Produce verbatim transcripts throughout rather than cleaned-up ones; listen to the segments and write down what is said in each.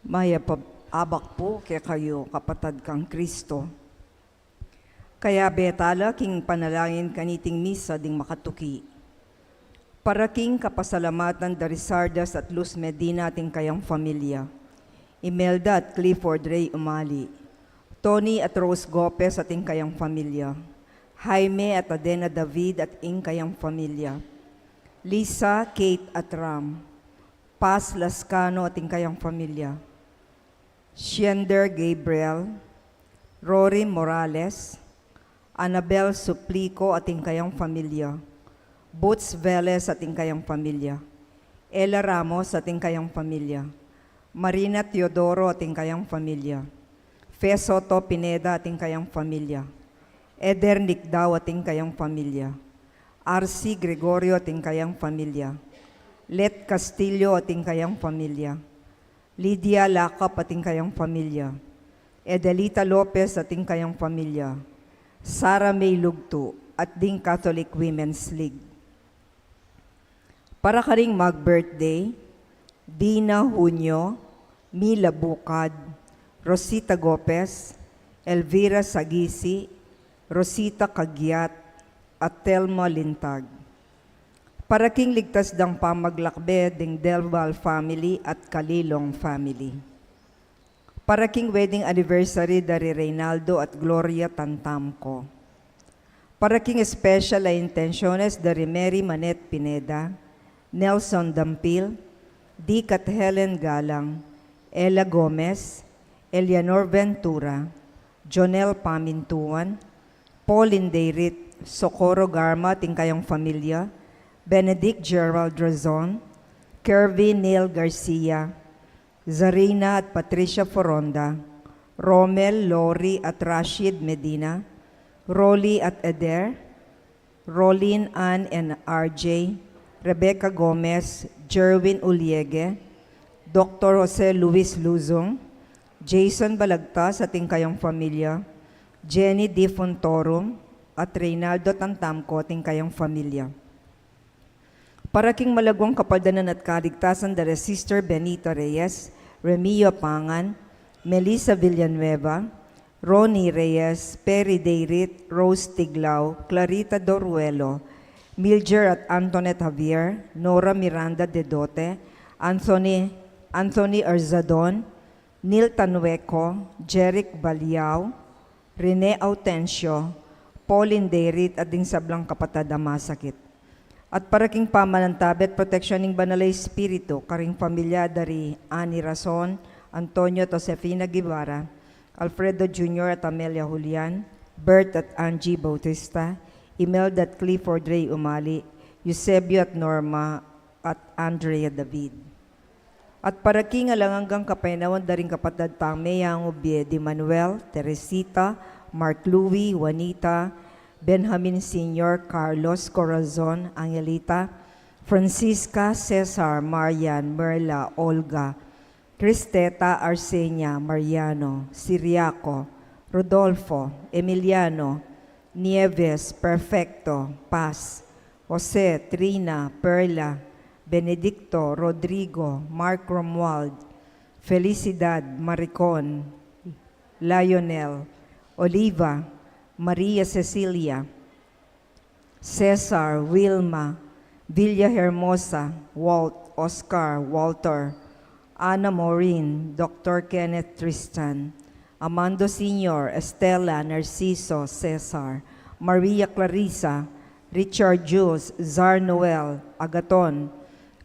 Mayap a abak pu kekayu, kapatad kang Kristo. Kayabe tala king panalangin kaniting misa ding makatuki. Para king kapasalamatan da Rizardas at Luz Medina ating kayang familia. Imelda at Clifford Ray Umali. Tony at Rose Gopez ating kayang familia. Jaime at Adena David at ing kayang familia. Lisa, Kate at Ram. Paz Lascano ating kayang familia. Shender Gabriel, Rory Morales, Annabel Suplico ating kayang familia, Boots Veles ating kayang familia, Ella Ramos ating kayang familia, Marina Teodoro ating kayang familia, Fe Soto Pineda ating kayang familia, Eder Nicdao ating kayang familia, Arcy Gregorio ating kayang familia, Let Castillo ating kayang familia, Lydia Lakap ating kayang familia, Edelita Lopez ating kayang familia, Sara May Lugtu at ding Catholic Women's League. Para karing mag-birthday, Dina Junio, Mila Bukad, Rosita Gopez, Elvira Sagisi, Rosita Kagiat, at Telma Lintag. Para king ligtas dang pamaglakbe ding Del Val family at Kalilong family. Para king wedding anniversary da ri Reynaldo at Gloria Tantamco. Para king special a intenciones da ri Mary Manette Pineda, Nelson Dampil, Dick at Helen Galang, Ella Gomez, Eleanor Ventura, Jonel Pamintuan, Pauline Dayrit, Socorro Garma ating kayang familia, Benedict Gerald Razon, Kervin Neil Garcia, Zarina at Patricia Foronda, Romel, Lori at Rashid Medina, Rolly at Eder, Rolin, Ann and R J, Rebecca Gomez, Jerwin Uliege, Doktor Jose Luis Luzon, Jason Balagtas ating kayang familia, Jenny Difuntorum, at Reynaldo Tantamco ating kayang familia. Para king malaguang kapaldanan at kaligtasan da re Sister Benita Reyes, Remio Pangan, Melissa Villanueva, Ronnie Reyes, Perry Dayrit, Rose Tiglao, Clarita Doruelo, Milger at Antoinette Javier, Nora Miranda Dedote, Anthony, Anthony Arzadon, Neil Tanueco, Jeric Baliao, Rene Autencio, Pauline Dayrit, at ding sablang kapatad a masakit. At para king pamanantabe at proteksyon ning Banal a Espiritu, karing pamilya da ri Annie Rason, Antonio at Josefina Guevara, Alfredo Junior at Amelia Julian, Bert at Angie Bautista, Imelda at Clifford Ray Umali, Eusebio at Norma, at Andrea David. At para king alang anggang kapaynawan da ring kapatad tang meyangu bie di Manuel, Teresita, Mark Louie, Juanita, Benjamin Senior, Carlos, Corazon, Angelita, Francisca, Cesar, Marian, Merla, Olga, Cristeta, Arsenia, Mariano, Siriaco, Rodolfo, Emiliano, Nieves, Perfecto, Paz, Jose, Trina, Perla, Benedicto, Rodrigo, Mark Romuald, Felicidad, Maricon, Lionel, Oliva, Maria Cecilia, Cesar, Wilma, Villahermosa, Walt, Oscar, Walter, Ana Maureen, Doktor Kenneth Tristan, Amando Senior, Estela, Narciso, Cesar, Maria Clarissa, Richard Jules, Zar Noel, Agaton,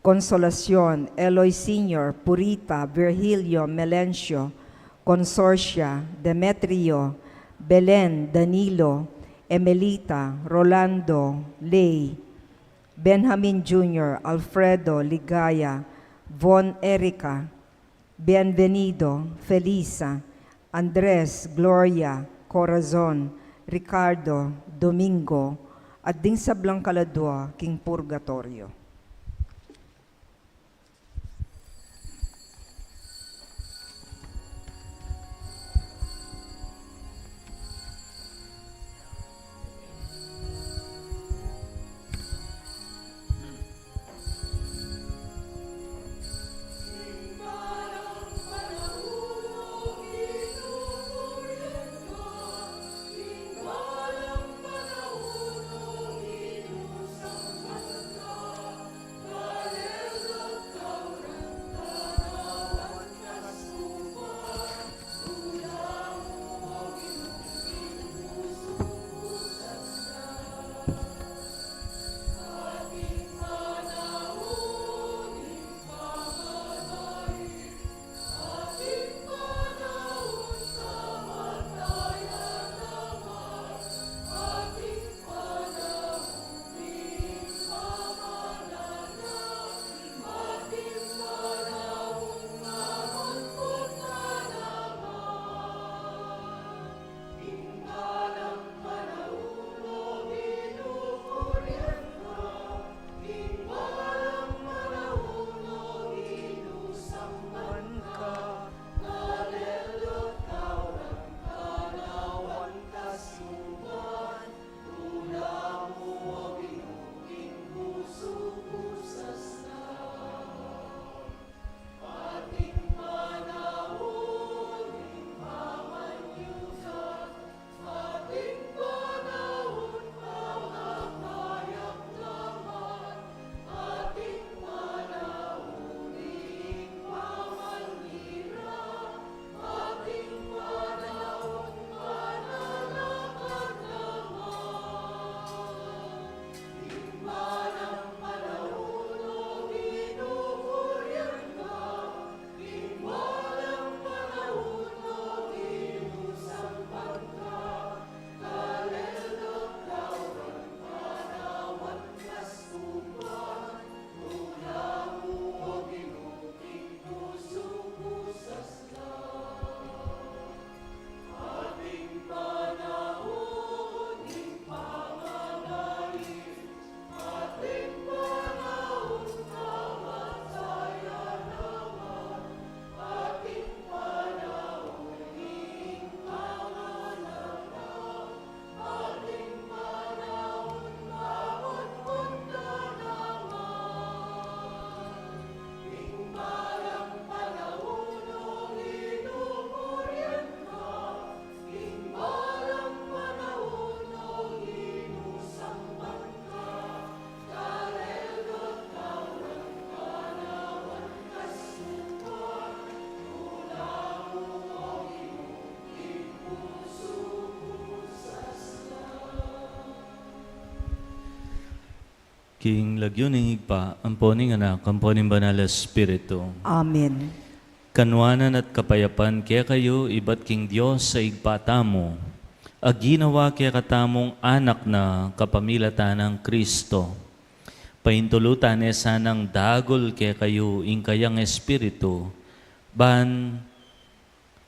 Consolacion, Eloy Senior, Purita, Virgilio, Melencio, Consorcia, Demetrio, Belen, Danilo, Emelita, Rolando, Ley, Benjamin Junior, Alfredo, Ligaya, Von Erica, Bienvenido, Felisa, Andres, Gloria, Corazon, Ricardo, Domingo, at ding sablang kaladua king purgatorio. King lagyu ning Ibpa, ampo ning Anak, ampo ning Banal a Espiritu. Amen. Kanuanan at kapayapan kekayu ibat king Dios a Ibpa tamu, a ginawa kekatamung anak na kapamilatan nang Kristo. Paintulutan ne sanang dagul kekayu ing kayang Espiritu, ban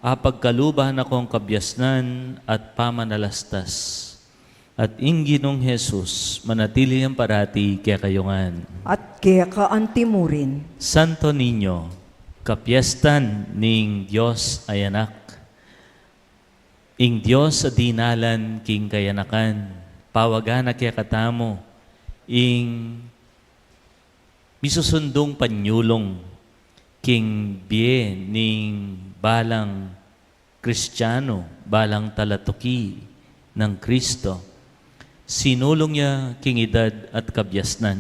apagkaluban na kong kabiasnan at pamanalastas. At ing Ginung Jesus, manatili yang parati kekayu ngan. At keka antimurin. Santo Niño, kapiestan ning Dios a Anak. Ing Dios a dinalan king kayanakan, pawagan na kekatamu, ing misusundung panyulung king bie ning balang Kristiano, balang talatuki nang Kristo. Sinulung ya king edad at kabiasnan.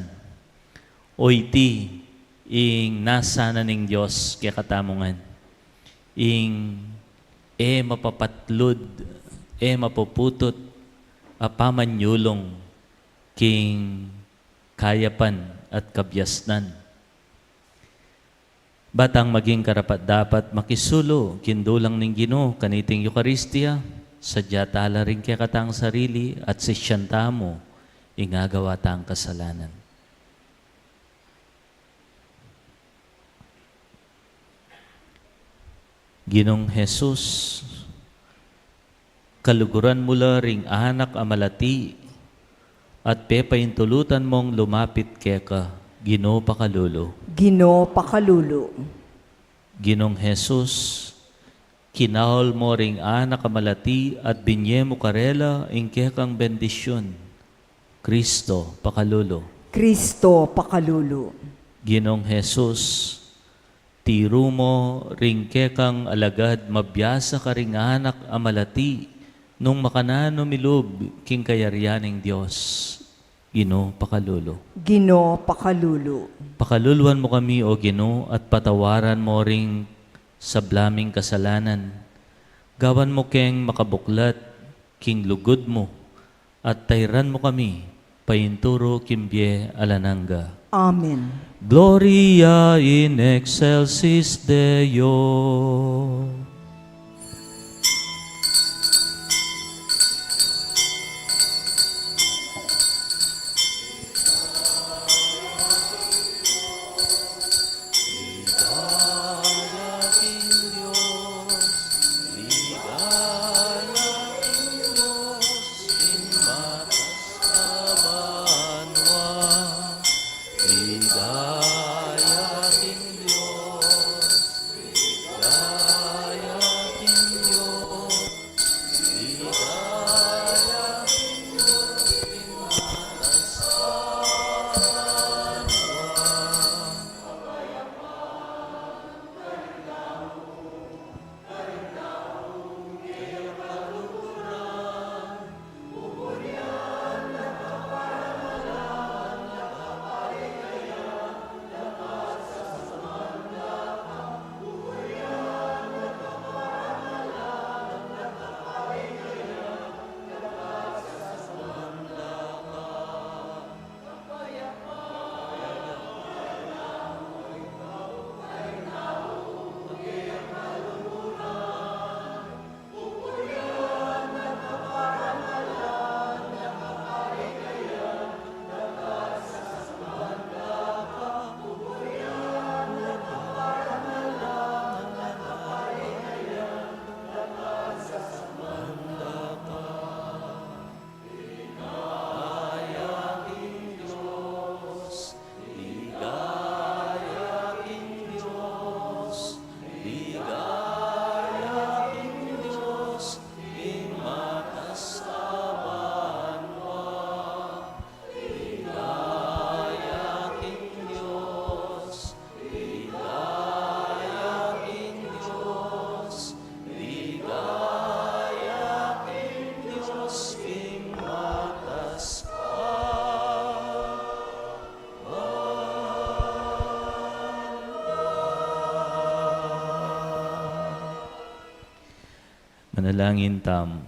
O iti ing nasanan ning Dios kekatamu ngan. Ing e mapapatlud, e mapuputut, a pamanyulung king kayapan at kabiasnan. Ba tang maging karapat-dapat makisulu king dulang ning Ginu kaniting Eukaristia, sadya tala ring kekatang sarili at sisian tamu ing agawa tang kasalanan. Ginung Jesus, kaluguran mu la ring anak a malati, at pepaintulutan mung lumapit keka, Ginu pakalulu. Ginu pakalulu. Ginung Jesus, kinaul mu ring anak a malati at binye mu karela ing kekang bendisyun. Kristo pakalulu. Kristo pakalulu. Ginung Jesus, tiru mu ring kekang alagad mabiasa karing anak a malati nung makananu milub king kayarian ning Dios. Ginu pakalulu. Ginu pakalulu. Pakaluluan mu kami, O Ginu, at patawaran mu ring sabla ming kasalanan. Gawan mu keng makabuklat king lugud mu, at tairan mu kami painturu king bie alang angga. Amen. Gloria in excelsis Deo. Manalangin tamu.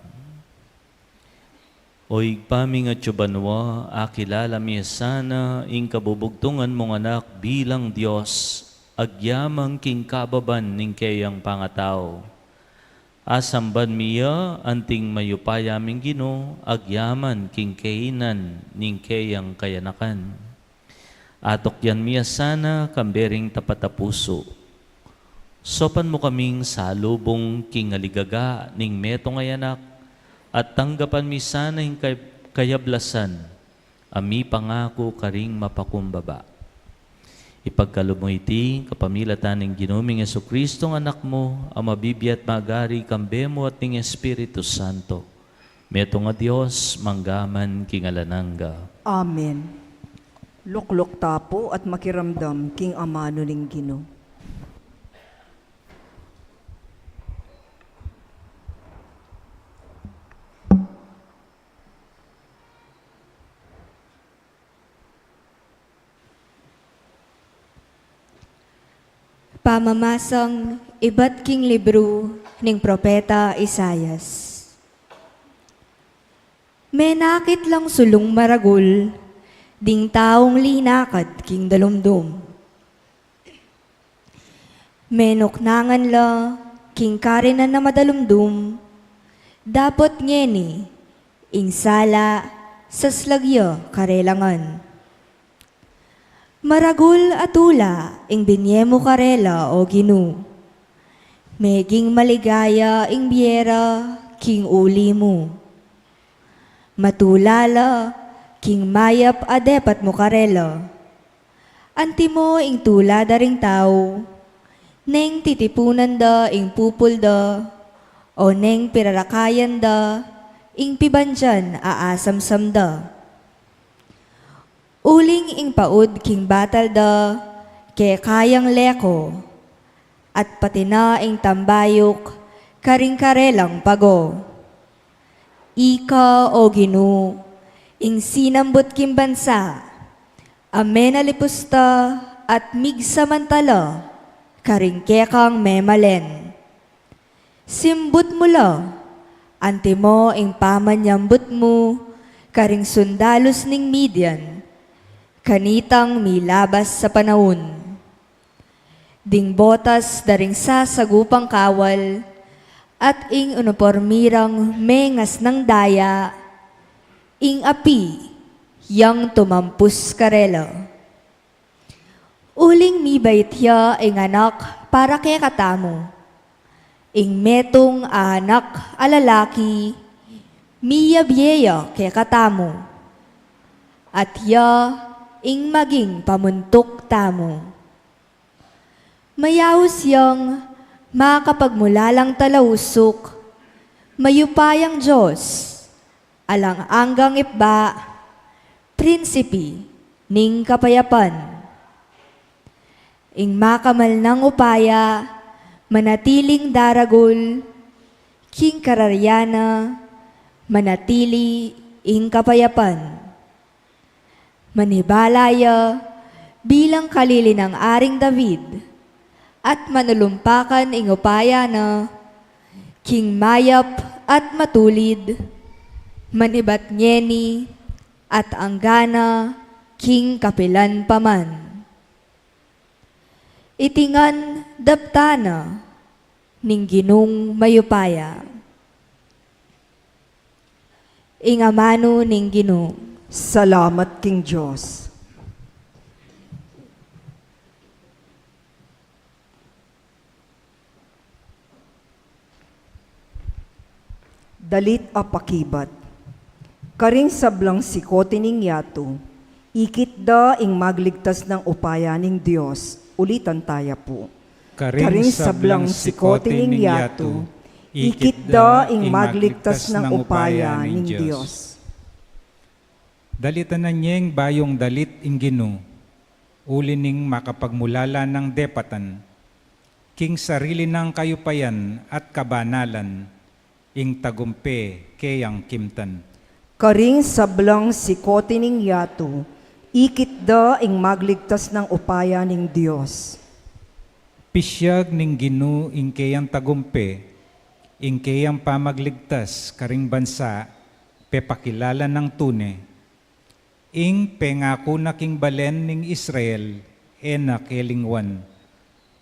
O Ibpa ming atsu banua, akilala mi ya sana ing kabubugtungan mung Anak bilang Dios, agyaman king kababan ning keyang pangatau. Asamban mi ya anting mayupaya ming Ginu, agyaman king kainan ning keyang kayanakan. Atukyan mi ya sana kambe ring tapat a pusu. Saupan mu kaming salubung king aligaga ning metung a Anak, at tanggapan mi sana ing kay-, kayablasan a mipangaku karing mapakumbaba. Ipagkalub mu iti kapamilatan ning Ginu ming Jesucristo, Anak mu, a mabibie at magari kambe mu at ning Espiritu Santo, metung a Dios, mangga man king alang angga. Amen. Lukluk ta pu at makiramdam king amanu ning Ginu. Pamamasang ibat king libru ning propeta Isaias. Menakit lang sulung maragul ding taung linakad king dalumdum. Menuknangan la king karinan a madalumdum, dapot ngeni ing sala saslag ya karela ngan. Maragul a tula ing binie mu karela, o Ginu. Meging maligaya ing bie ra king uli mu. Matula la king mayap a depat mu karela. Antimo ing tula da ring tau, neng titipunan da ing pupul da, o neng pirarakayan da ing pibandian a asamsam da. Uling ing paud king batal da keka yang leko, at pati na ing tambayuk karing karelang pago. Ika, o Ginu, ing sinambut king bansa, a menalipus ta at migsamantala karing kekang memalen. Simbut mu la, antimo ing pamanyambut mu karing sundalus ning Midian, kanitang milabas a panaun. Ding botas da ring sasagupang kawal, at ing unipormi rang mengasnang daya, ing api yang tumampus karela. Uling mibait ya ing anak para kekatamu. Ing metung a anak a lalaki, miyabie ya kekatamu. At ya ing maging pamuntuk tamu. Mayaus yang makapagmulalang talausuk, mayupayang Dios, alang anggang ipba, prinsipi ning kapayapan. Ing makamal nang upaya, manatiling daragul, king kararian na, manatili ing kapayapan. Manibala ya bilang kalili nang Aring David, at manulumpakan ing upaya na king mayap at matulid, manibat ngeni at anggana king kapilan pa man. Iti ngan daptan na ning Ginung mayupaya. Ing amanu ning Ginu. Salamat king Dios. Dalit a pakibat. Karing sablang sikoti ning yatu, ikit da ing magligtas nang upaya ning Dios. Ulitan taya pu. Karing sablang sikoti ning yatu, ikit da ing magligtas nang upaya ning Dios. Dalitan na neng bayung dalit ing Ginu, uli ning makapagmulala nang depatan, king sarili nang kayupayan at kabanalan, ing tagumpe keyang kimtan. Karing sablang sikoti ning yatu, ikit da ing magligtas nang upaya ning Dios. Pisyag ning Ginu ing keyang tagumpe, ing keyang pamagligtas karing bansa, pepakilala nang tune. Ing pengaku na king balen ning Israel, e na kelingwan.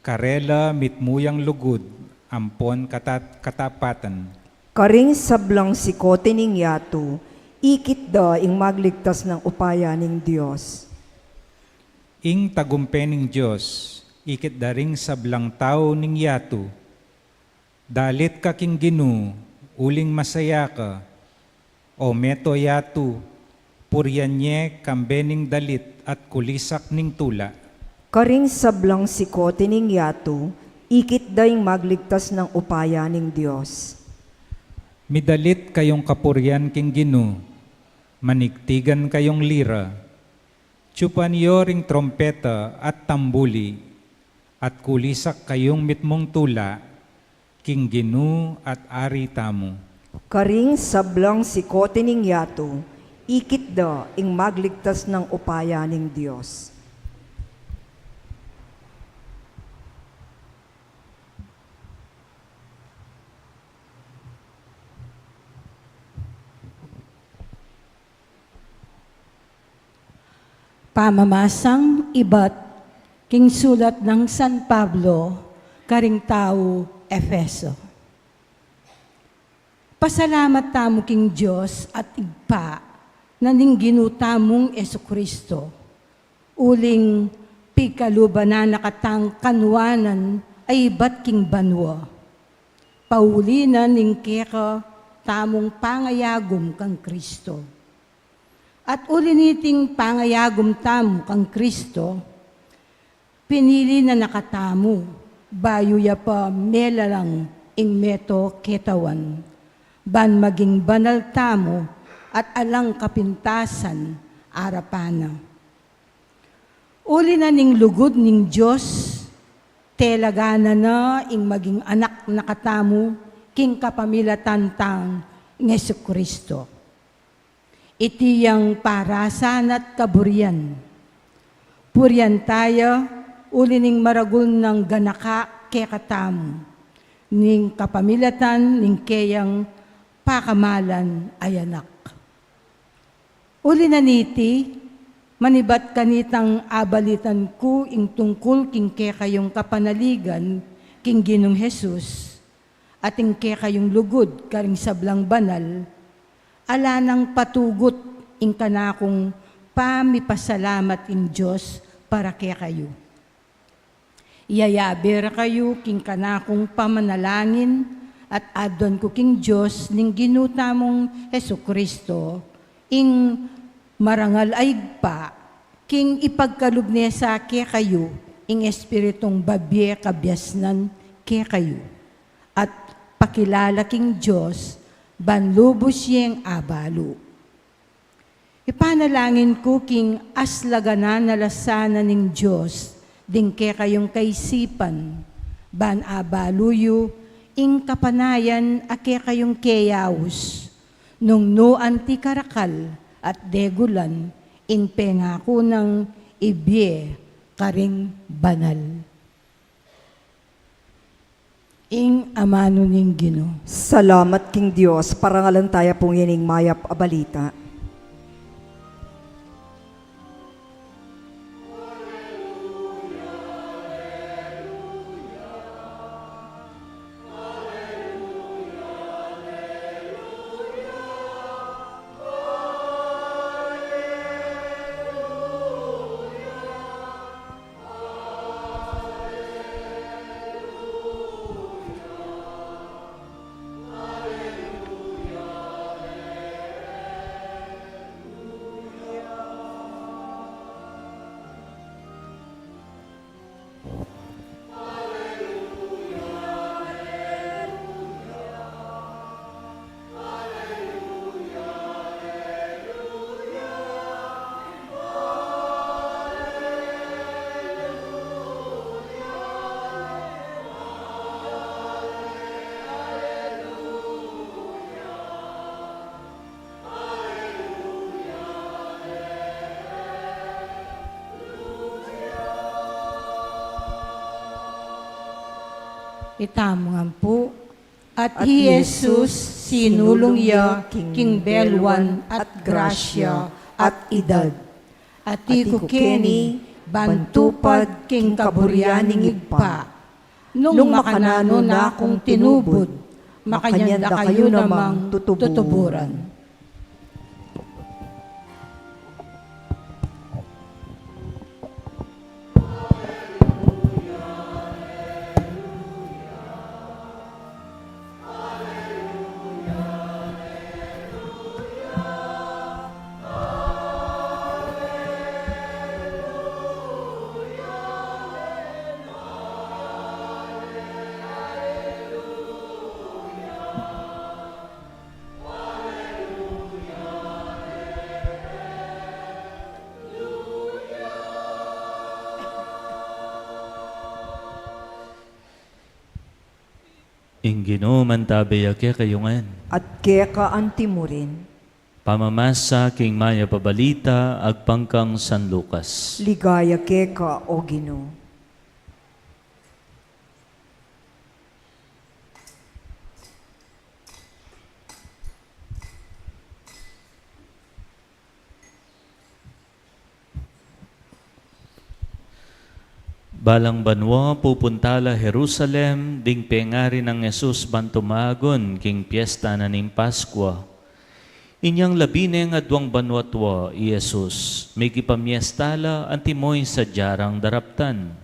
Karela mitmu yang lugud ampon katat-, katapatan. Karing sablang sikote ning yatu, ikit da ing magligtas nang upaya ning Dios. Ing tagumpe ning Dios, ikit da ring sablang tau ning yatu. Dalit ka king Ginu, uling masaya ka, o meto yatu, purian ye kambe ning dalit at kulisak ning tula. Karing sablang sikote ning yatu, ikit da ing magligtas nang upaya ning Dios. Midalit kayung kapurian king Ginu, manigtigan kayung lira, tsupan yo ring trompeta at tambuli, at kulisak kayung mitmung tula, king Ginu at Ari tamu. Karing sablang sikote ning yatu, ikit da ing magligtas nang upaya ning Dios. Pamamasang ibat king sulat nang San Pablo karing tau Efeso. Pasalamat tamu king Dios at Ibpa na ning Ginu tamung Jesucristo, uling pigkaluban na na katang kanuanan a ibat king banua, pauli na ning kekatamung pangayagum kang Cristo. At uli niting pangayagum tamu kang Cristo, pinili na na katamu, bayu ya pa melalang ing meto ketawan, ban maging banal tamu at alang kapintasan arapan na. Uli na ning lugud ning Dios, telaganan na ing maging anak na katamu king kapamilatan tang Jesucristo. Iti yang parasan at kaburian. Purian taya uli ning maragul nang ganaka kekatamu, ning kapamilatan ning keyang pakamalan a Anak. Uli na niti, manibat kanitang abalitan ku ing tungkul king kekayung kapanaligan king Ginung Jesus, at ing kekayung lugud karing sablang banal, ala nang patugut ing kanakung pamipasalamat ing Dios para kekayu. Iyayabe ra kayu king kanakung pamanalangin, at aduan ku king Dios ning Ginu tamung Jesucristo, ing marangal a Ibpa, king ipagkalub ne sa kekayu ing Espiritung babie kabiasnan kekayu, at pakilala king Dios ban lubus yeng abalu. Ipanalangin ku king aslaganan a lasanan ning Dios ding kekayung kaisipan, ban abalu yu ing kapanayan a kekayung keyaus, nung nu anti karakal at degulan ing pengaku nang ibie karing banal. Ing amanu ning Ginu. Salamat king Dios, parangalan taya pung ining mayap a balita. Itamu ngan pu. At hi Jesus sinulung ya king belwan at grasya at idad. At iku keni ban tupad king kaburian ning Ibpa. Nung makananu na kung tinubud, makanyan da kayu namang tutuburan. Ing Ginu mantabe ya kekayu ngan. At keka antimurin. Pamamasa king mayap a balita agpang kang San Lucas. Ligaya keka, O Ginu. Balang banua pupunta la Jerusalem ding pengari nang Jesus ban tumagun king piesta na ning Paskua. Inyang labine ngan aduang banua tua i Jesus, mekipamiesta la antimo ing sadya rang daraptan.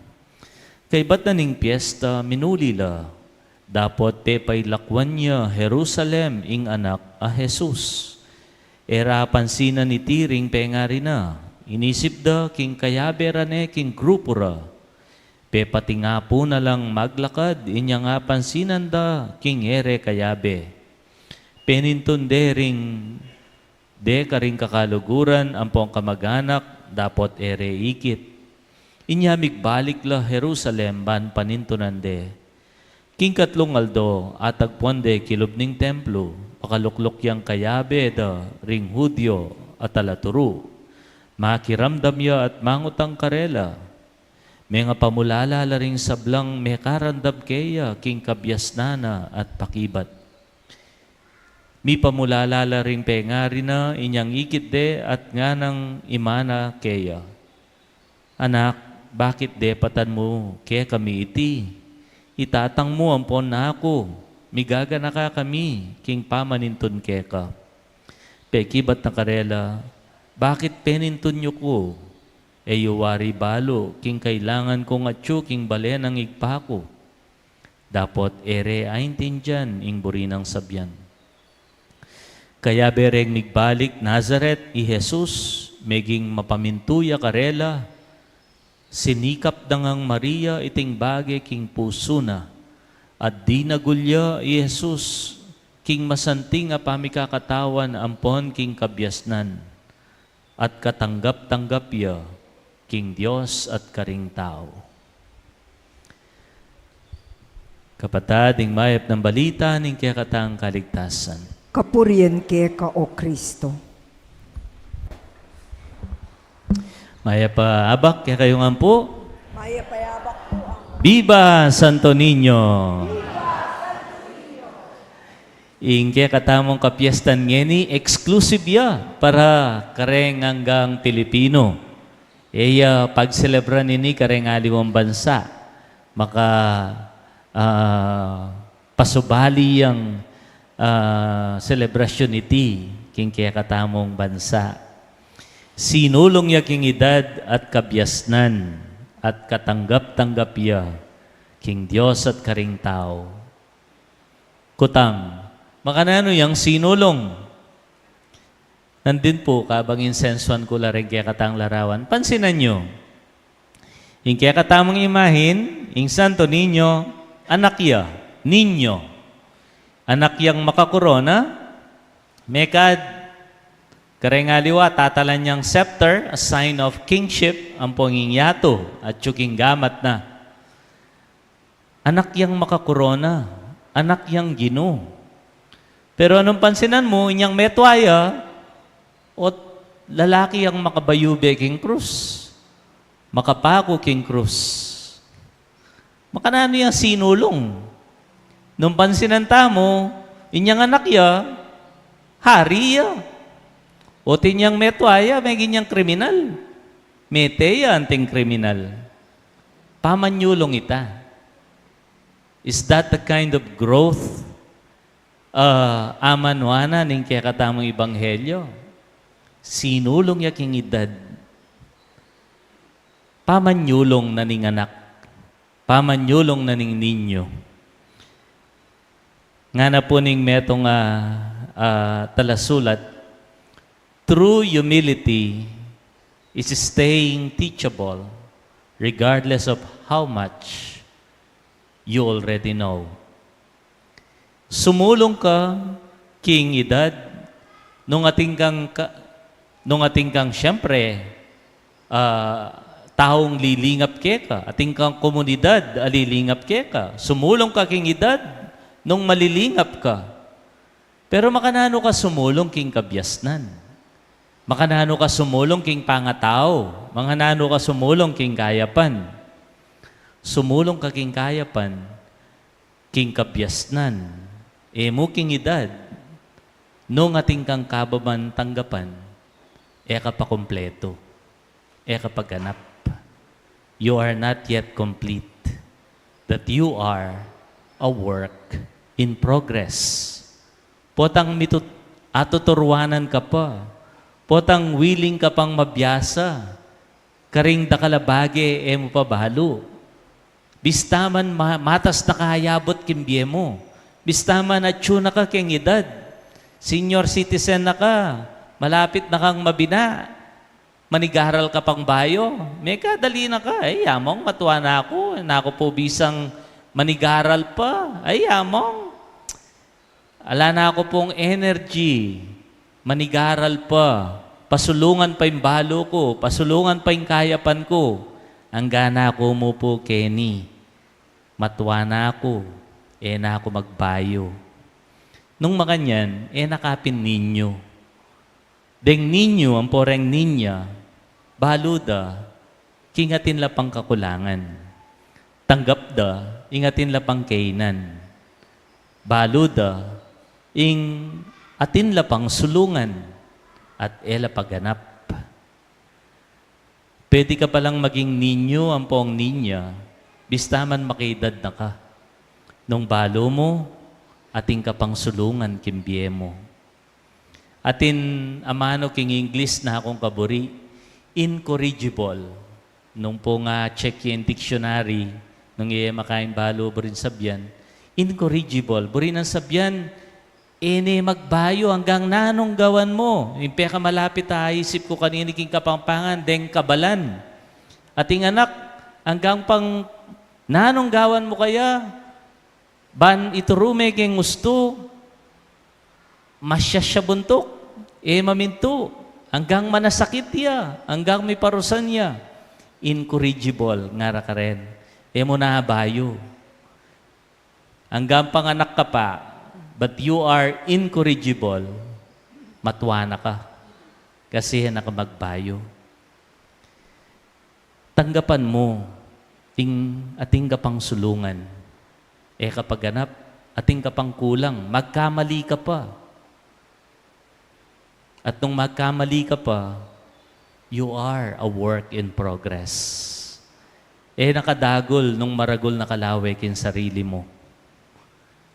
Kaybat na ning piesta, minuli la, dapot pepailakuan ya Jerusalem ing anak a Jesus. E ra apansinan iti ring pengari na, inisip da king kayabe ra ne king grupu ra. Pepatingapu na lang maglakad inyang apansinan da king e re kayabe. Penintun de ring de karing kakaluguran ampong kamaganak dapot e re ikit. Inya migbalik la Jerusalem ban panintunan de. King katlung aldo, atagpuan de kilub ning templo, pakalukluk yang kayabe da ring Judio a talaturu. Makiramdam ya at mangutang karela. Mengapamulala la ring sablang mekarandam keya king kabiasnan na at pakibat. Mipamulala la ring pengari na inyang ikit de at nganang imana keya, "Anak, bakit depatan mu kekami iti? I tatang mu ampon naku, migaganaka kami king pamanintun keka." Pekibat na karela, "Bakit penintun yu ku? E yu wari balu king kailangan kung atyu king bale nang Ibpa ku." Dapot e re aintindian ing buri nang sabian. Kayabe reng migbalik Nazaret i Jesus, meging mapamintu ya karela, sinikap da ngang Maria iting bage king pusu na, at dinagul ya i Jesus king masanting a pamikakatawan ampon king kabiasnan. At katanggap-tanggap ya king Dios at karing tau. Kapatad, ing mayap nang balita ning kekatang kaligtasan. Kapurian keka, O Kristo. Mayap a abak kekayu ngan pu. Mayap a abak pu. Viva Santo Niño! Ing kekatamung kapiestan ngeni, exclusive ya para kareng anggang Pilipino. E ya pagselebran ini kareng aliwang bansa. Maka, ah, pasubali yang, ah, selebrasyun iti king kekatamung bansa. Sinulung ya king idad at kabiasnan, at katanggap-tanggap ya king Dios at karing tau. Kutam, makananu yang sinulung? Nandin pu, kabang insensuan ku la ring kekatang larawan. Pansinan yu, ing kekatamung imahin, ing Santo Niño, anak ya, niño. Anak yang makakorona, mekad kareng aliwa, tatalan yang scepter, a sign of kingship, ampong ing yatu, atyu king gamat na. Anak yang makakorona, anak yang Ginu. Pero nung pansinan mu, inyang metua ya, ot lalaki yang makabayube king krus, makapaku king krus. Makananu yang sinulung? Nung pansinan tamu, inyang anak ya, hari ya. O tinyang metua ya, meging yang kriminal. Mete ya anting kriminal. Pamanyulung ita. Is that the kind of growth, ah, a manuan na ning kekatamung ebanghelyo? Sinulung ya king edad. Pamanyulung na ning anak. Pamanyulung na ning ninyo. Ngana pu ning metung a, ah, talasulat, true humility is staying teachable regardless of how much you already know. Sumulung ka king edad, nung atin kang ka-, nung atin kang, siyempre, ah, taung lilingap keka, atin kang komunidad a lilingap keka. Sumulung ka king edad, nung malilingap ka. Pero makananu ka sumulung king kabiasnan? Makananu ka sumulung king pangatau? Makananu ka sumulung king kayapan? Sumulung ka king kayapan, king kabiasnan, e mu king edad, nung atin kang kababan tanggapan, e ka pa kumpletu, e ka pa ganap. You are not yet complete, that you are a work in progress. Potang mitut-, atuturuanan ka pa, potang willing ka pang mabiasa, karing dakal a bage e mu pa balu. Bista man ma-, matas na ka ayabut king bie mu. Bista man atyu na ka king edad. Senior citizen na ka. Malapit na kang mabina. Manigaral ka pang bayu. Mekadali na ka. Ay, among matua na ku. Naku pu bisang manigaral pa. Ay, among. Ala na ku pung energy, manigaral pa, pasulungan pa ing balu ku, pasulungan pa ing kayapan ku, anggang naku mu pu keni, matua na ku, e na ku magbayu. Nung makanyan, e na ka pin ninyo. Deng ninyo ampo reng ninya, balu da, king atin la pang kakulangan. Tanggap da, ing atin la pang kainan. Balu da, ing atin la pang sulungan, at e la pa ganap. Pwede ka palang maging ninyo ampong ninya, bista man makaedad na ka. Nung balu mu, atin ka pang sulungan king bie mu. Atin amanu king English na akung kaburi, incorrigible. Nung pu nga check ya ing dictionary, nung e makaimbalu buring sabyan, incorrigible. Buri nang sabyan, e ne magbayu anggang nanung gawan mu. Ing pekamalapit a aisip ku kanini king Kapampangan, deng kabalan. Ating anak, anggang pang nanung gawan mu kaya, ban ituru me keng ustu, masyasya buntuk, e mamintu, anggang manasakit ya, anggang miparusan ya, incorrigible, ngara karen, e mu na bayu. Anggang panganak ka pa, but you are incorrigible, matua na ka, kasi e na ka magbayu. Tanggapan mu, ing atin ka pang sulungan. E ka pa ganap, atin ka pang kulang, magkamali ka pa. At nung magkamali ka pa, you are a work in progress. E na ka dagul nung maragul na ka lawe king sarili mu.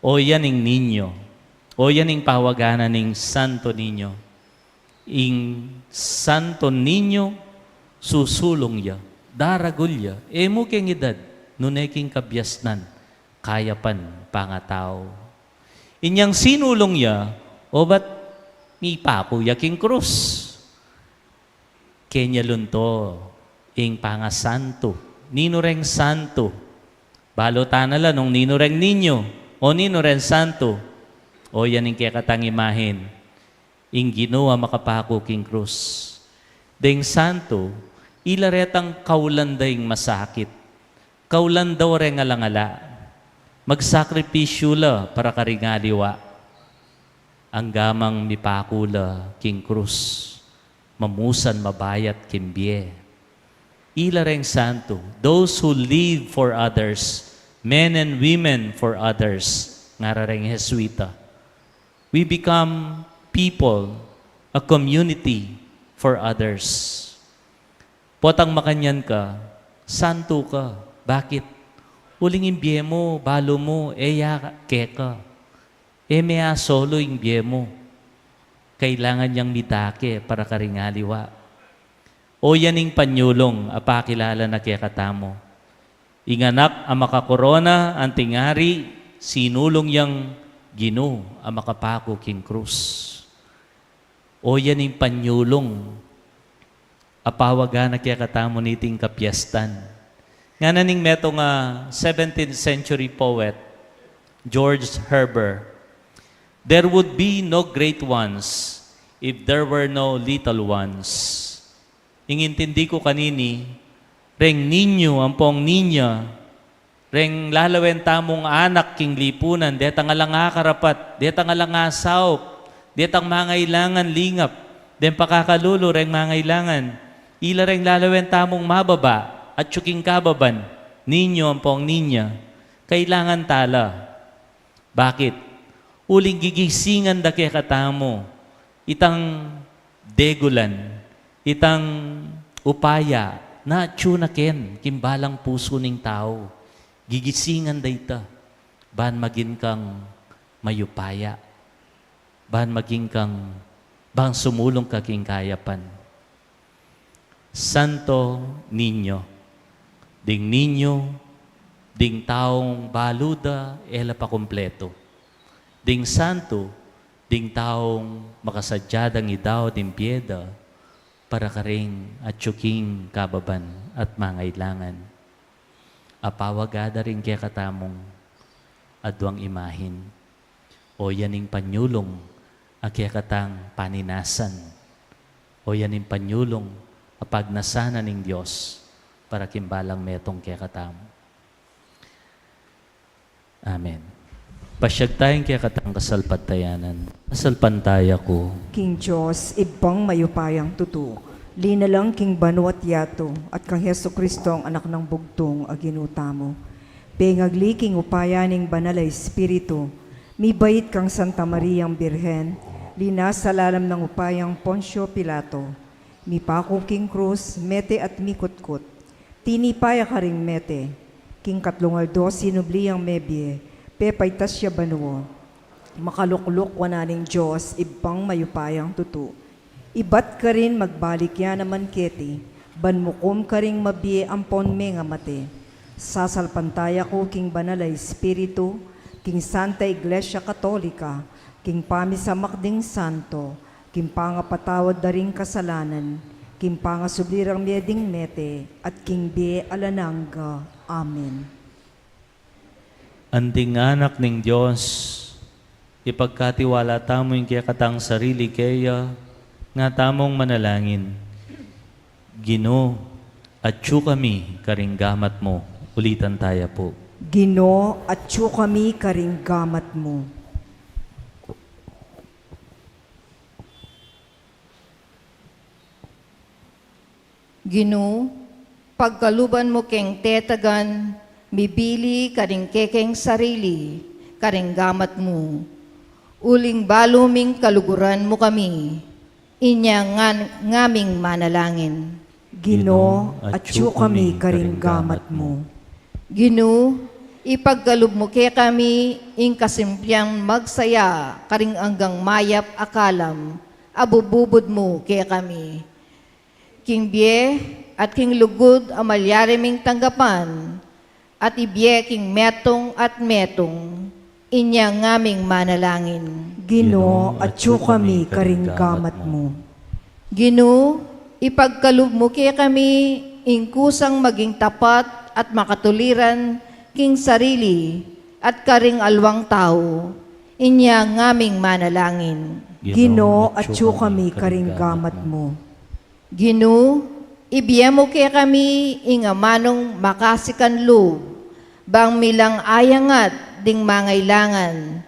O yan ing ninyo. O yan ing pawagan na ning Santo Niño. Ing Santo Niño, susulung ya, daragul ya, e mu keng edad, nune king kabiasnan, kayapan, pangatau. Inyang sinulung ya, obat mipaku ya king krus. Kenya lunto ing pangasantu. Ninu reng santu? Balu ta na la nung ninu reng ninyo o ninu reng santu. O yan ing kekatang imahin, ing Ginu a makapaku king krus. Deng santu, ila retang kaulan da ing masakit. Kaulan da reng alangala, magsakripisyu la para karing aliwa. Anggamang mipaku la king krus, mamusan mabayat king bie. Ila reng santu, those who live for others, men and women for others. Ngara reng Jesuita, we become people, a community for others. Potang makanyan ka, santo ka. Bakit? Uling ing bie mu, balu mu, e ya keka. E me a solo ing bie mu. Kailangan yang midake para karing aliwa. O yan ing panyulung a pakilala na kekatamu. Ing anak a makakorona anting ari, sinulung yang Ginu a makapaku king krus. O yan ing panyulung a pawaga na kekatamu niting kapiestan. Ngana ning metung a seventeenth century poet, George Herber, "There would be no great ones if there were no little ones." Ing intindi ku kanini, reng ninyo ampong ninya, reng lalawen tamung anak king lipunan, detang alang akarapat, detang alang asaup, detang mangailangan lingap, deng pakakalulu reng mangailangan, ila reng lalawen tamung mababa, atyu king kababan, ninyo ampong ninya, kailangan tala. Bakit? Uling gigisingan da kekatamu itang degulan, itang upaya na atyu na ken king balang pusu ning tau. Gigisingan da ita ban maging kang mayupaya, ban maging kang, ban sumulung ka king kayapan. Santo Niño. Ding ninyo, ding taung balu da e la pa kumpletu. Ding santo, ding taung makasadya dang idao ding bie da para karing atyu king kababan at mangailangan. Apawaga da ring kekatamung aduang imahin. O yan ing panyulung a kekatang paninasan. O yan ing panyulung a pagnasan na ning Dios para king balang metung kekatamu. Amen. Pasyag taya ing kekatang kasalpantayanan. Kasalpantaya ku king Dios, Ibpang mayupayang tutu, linalang king banua't yatu, at kang Jesucristo, ang Anak nang bugtung a Ginu tamu. Pengagli king upaya ning Banal a Espiritu, mibait kang Santa Mariang Birhen, linasa lalam ning upayang Poncio Pilato, mipaku king krus, mete at mikutkut. Tinipa ya karing mete, king katlung aldo sinubli yang mebie, pepaitas ya banua. Makalukluk wanan ning Dios, Ibpang mayupayang tutu. Ibat karin magbalik ya naman keti, ban mukum karing mabie ampon mengamate. Sasalpantaya ku king Banal a Espiritu, king Santa Iglesia Katolika, king pamisamak ding santo, king pangapatawad da ring kasalanan, king pangasubli rang mie ding mete, at king bie alang angga. Amen. Anting anak ning Dios, ipagkatiwala tamu ing kekatang sarili keya, nga tamung manalangin. Ginu, atyu kami karing gamat mu. Ulitan taya pu. Ginu, atyu kami karing gamat mu. Ginu, pagkaluban mu keng tetagan, mibili karing kekeng sarili karing gamat mu. Uling balu ming kaluguran mu kami, inya ngan ngaming manalangin. Ginu, atyu kami karing gamat mu. Ginu, ipagkalub mu kekami ing kasimpliang magsaya karing anggang mayap a kalam a bububud mu kekami. King bie at king lugud a malyari ming tanggapan, at ibie king metung at metung, inya ngaming manalangin. Ginu, atyu kami karing gamat mu. Ginu, ipagkalub mu kekami ing kusang maging tapat at makatuliran king sarili at karing alwang tau, inya ngaming manalangin. Ginu, atyu kami karing gamat mu. Ginu, ibie mu kekami ing amanung makasikan lub, bang milang ayangat ding mangailangan,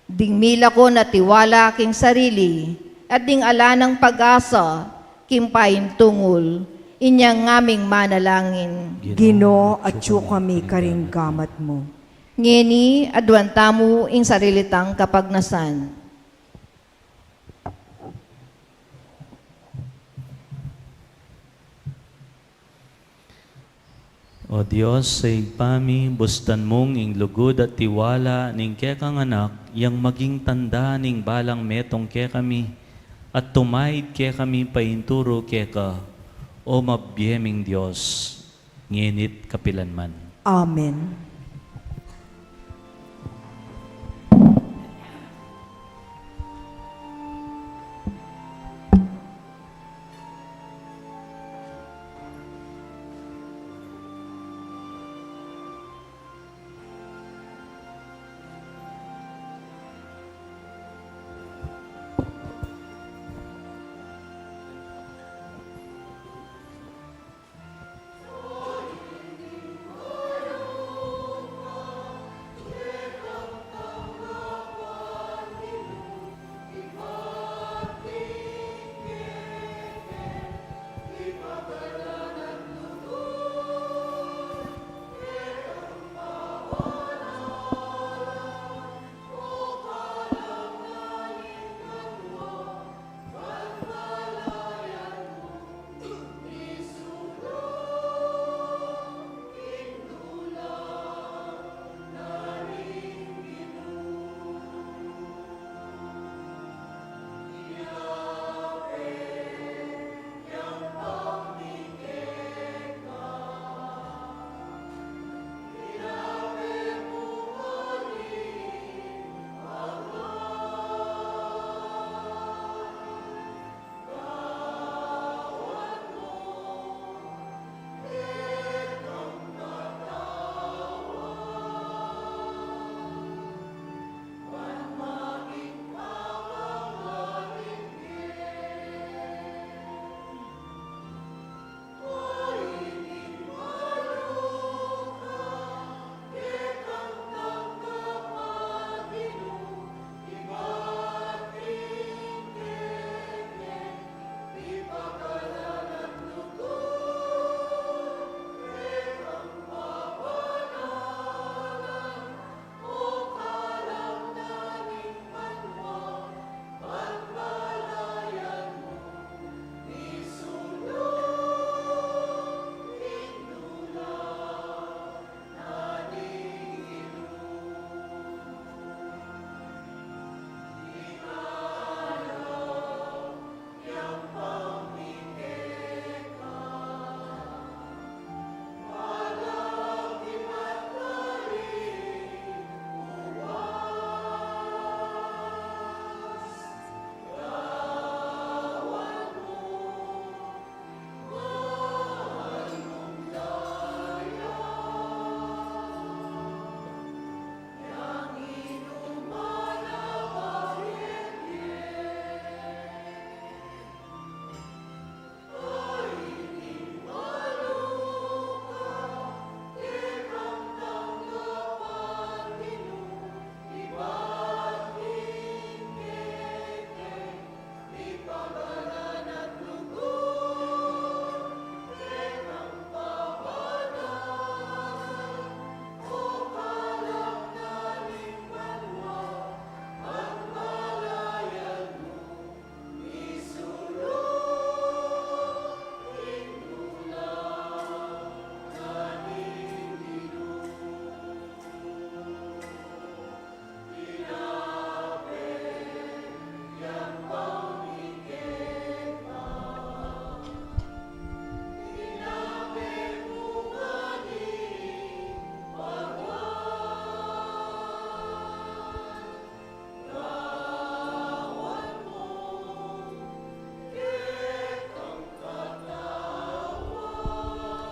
ding milako na tiwala king sarili, at ding ala nang pag-asa king paintungul, inya ngaming manalangin. Ginu, atyu kami karing gamat mu. Ngeni, aduan tamu ing sarili tang kapagnasan. O Dios, sa Ibpa mi, bustan mung ing lugud at tiwala ning kekang Anak, yang maging tanda ning balang metung kekami, at tumaid kekami painturu keka, o mabie ming Dios, ngeni't kapilanman. Amen.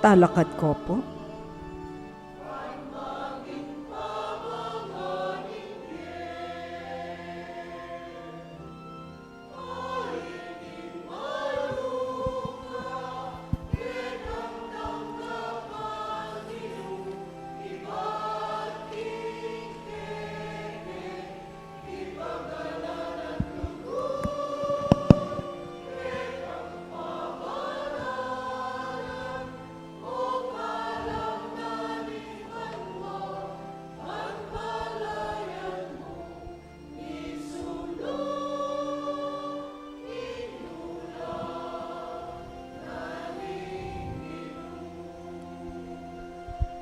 Talakad ko po.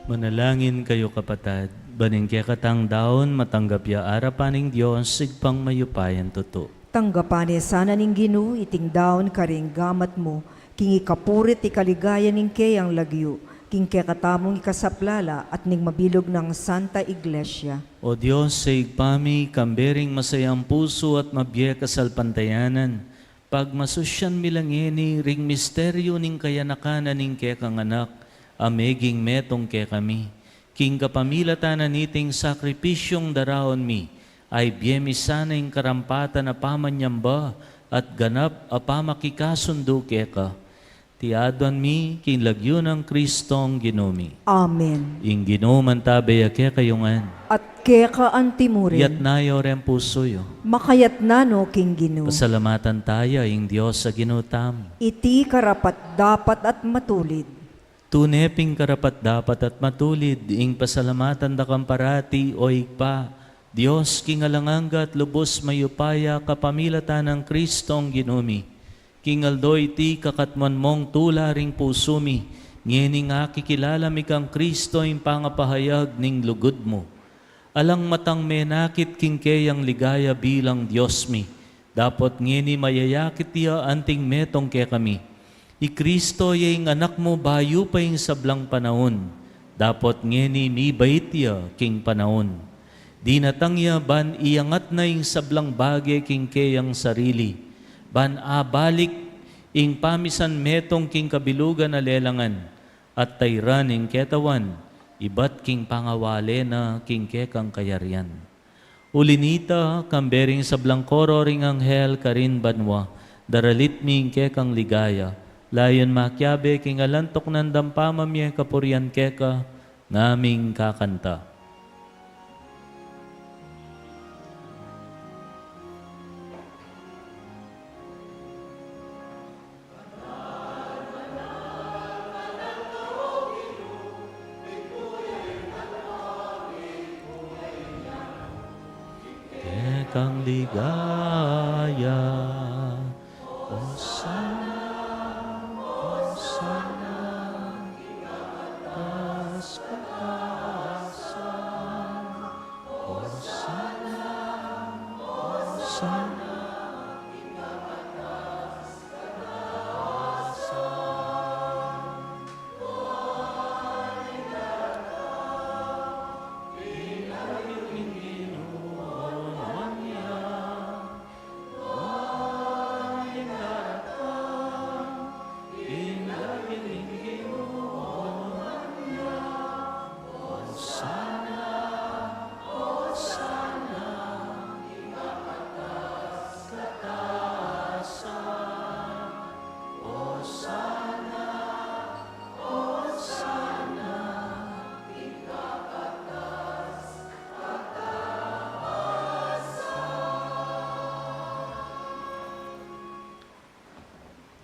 Manalangin kayu, kapatad, ban ing kekatang daun matanggap ya arapan ning Dios, Ibpang mayupayang tutu. Tanggapan na sana ning Ginu iting daun karing gamat mu, king ikapuri't ikaligaya ning keyang lagyu, king kekatamung ikasaplala at ning mabilug nang Santa Iglesia. O Dios, Ibpa mi, kambe ring masayang pusu at mabie kasalpantayanan, pagmasusyan mi la ngeni ring misteryu ning kayanakan na ning kekang Anak, a meging metung kekami. King kapamilatan na niting sakripisyung daraun mi, ay bie mi sana ing karampatan a pamanyamba at ganap a pamakikasundu keka. Iti aduan mi king lagyu nang Kristong Ginu mi. Amen. Ing Ginu mantabe ya kekayu ngan. At keka antimurin. Iyatas yu ring pusu yu. Makayatas no king Ginu. Pasalamatan taya ing Dios a Ginu tamu. Iti karapat-dapat at matulid. Tune pin karapat-dapat at matulid ing pasalamatan da kang parati, o Ibpa, Dios king alang angga at lubus mayupaya, kapamilatan nang Kristong Ginu mi. King aldo iti, kakatmuan mung tula ring pusu mi, ngening akikilala mi kang Kristo ing pangapahayag ning lugud mu. Alang matang menakit king keyang ligaya bilang Dios mi, dapot ngeni mayayakit ya anting metung kekami. I Kristo ya ing Anak mu bayu pa ing sablang panaun, dapot ngeni mibait ya king panaun. Dinatang ya ban iangat na ing sablang bage king keyang sarili, ban abalik ing pamisan metung king kabilugan a lelangan, at tairan ing ketawan ibat king pangawale na king kekang kayarian. Uli nita, kambe ring sablang koro ring anghel karin banua, daralit mi ing kekang ligaya, layun makiabe king alang tuknang dang pamamie kapurian keka, ngaming kakanta. Kekang ligaya, Osana, Osana, taas kataasan, Osana, Osana.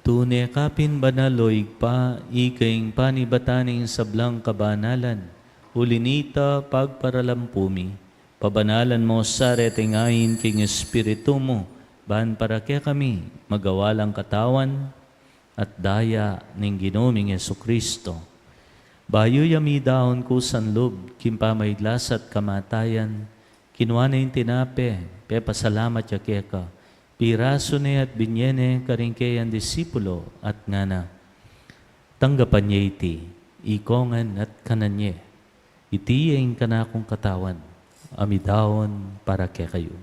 Tune ka pin banal, o Ibpa, ika ing panibatan ning sablang kabanalan. Uli nita, pagparalampu mi, pabanalan mo sa reting ain king Espiritu mu, ban para kekami magawa lang katawan at daya ning Ginu ming Jesu-Cristo. Bayu ya midaun kusan lub king pamaiglas at kamatayan, kinua ne ing tinape, pepasalamat ya keka, pirasu ne at binye ne karing keyang disipulo at ngana: Tanggapan ye iti, ikongan at kanan ye. Iti ing kanakung katawan, a midaun para kekayu.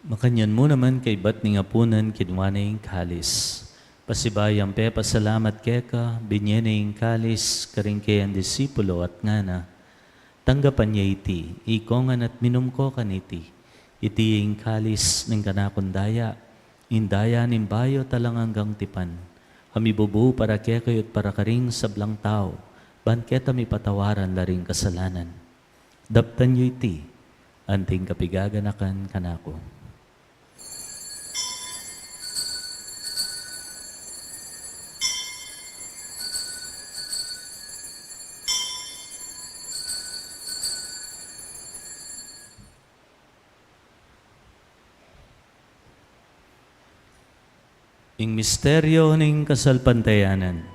Makanyan mu naman kaybat ning apunan, kinua ne ing kalis. Pasibayu yang pepasalamat keka, binye ne ing kalis karing keyang disipulo at ngana: Tanggapan ye iti, ikongan at minum ko kaniti. Iti ing kalis ning kanakung daya, ing daya ning bayu at alang anggang tipan, a mibubu para kekayu at para karing sablang tau, ban keta mipatawaran la ring kasalanan. Daptan yu iti, anting kapigaganakan kanaku. Ing misteryo ning kasalpantayanan.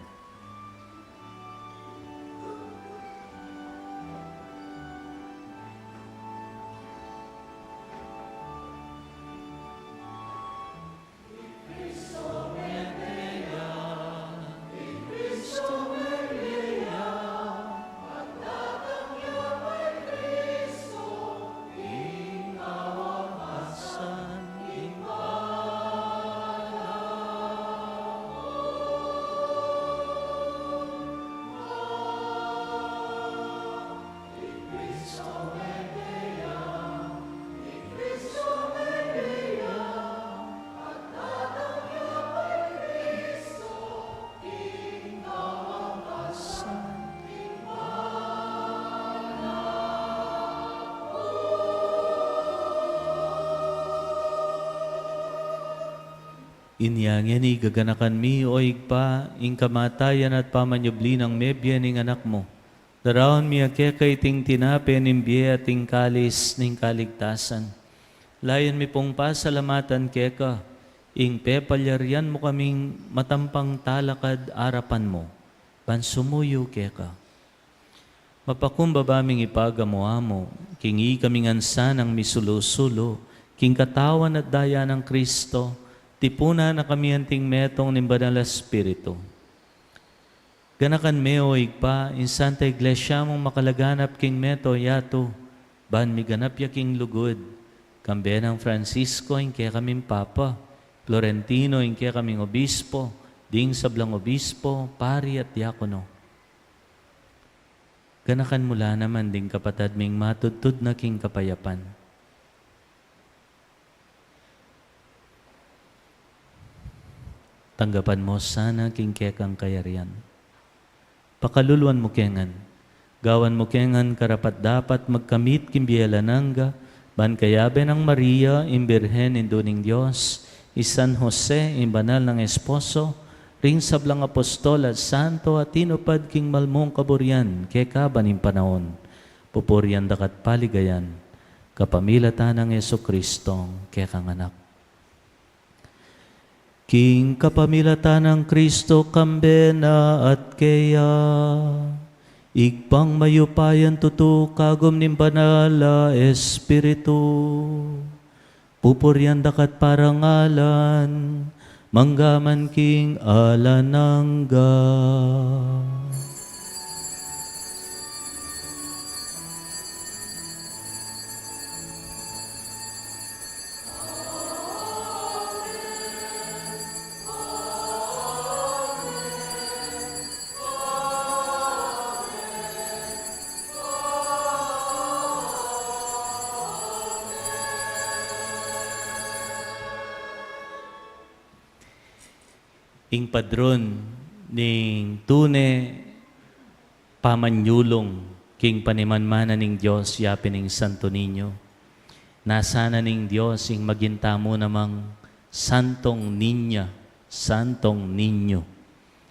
Inya ngeni gaganakan mi, O Ibpa, ing kamatayan at pamanyubli nang mebie ning Anak mu. Daraun mi keka iting tinape ning bie at ing kalis ning kaligtasan. Layan mi pung pasalamatan keka, ing pepalyarian mu kaming matampang talakad arapan mu, ban sumuyu keka. Mapakumbaba ming ipagamu-amu, king ikami ngan sanang misulu-sulu king katawan at daya nang Kristo, tipunan na kami anting metung ning Banal a Espiritu. Ganakan me, O Ibpa, ing Santa Iglesia mung makalaganap king mabilug a yatu, ban miganap ya king lugud, kambe nang Francisco ing kekaming Papa, Florentino ing kekaming Obispo, ding sablang obispo, pari at diakono. Ganakan mu la naman ding kapatad ming matudtud na king kapayapan. Tanggapan mu sana king kekang kayarian. Pakaluluan mu ke ngan. Gawan mu ke ngan karapat-dapat magkamit king bie alang angga, ban kayabe nang Maria, ing Birhen Indu ning Dios, i San Jose, ing banal nang esposo, ring sablang apostol at santo a tinupad king mal mung kaburian kekaban ning panaun, pupurian daka at paligayan, kapamilatan nang Jesucristo, kekang Anak. King kapamilatan nang Kristo, kambe na at keya, Ibpang mayupayang tutu, kagum ning Banal a Espiritu, pupurian daka at parangalan, mangga man king alang angga. Ing padron ning tune pamanyulung king panimanmanan ning Dios, yapin ing Santo Niño. Nasa na ning Dios ing maging tamu namang Santong Niña, Santong Niño.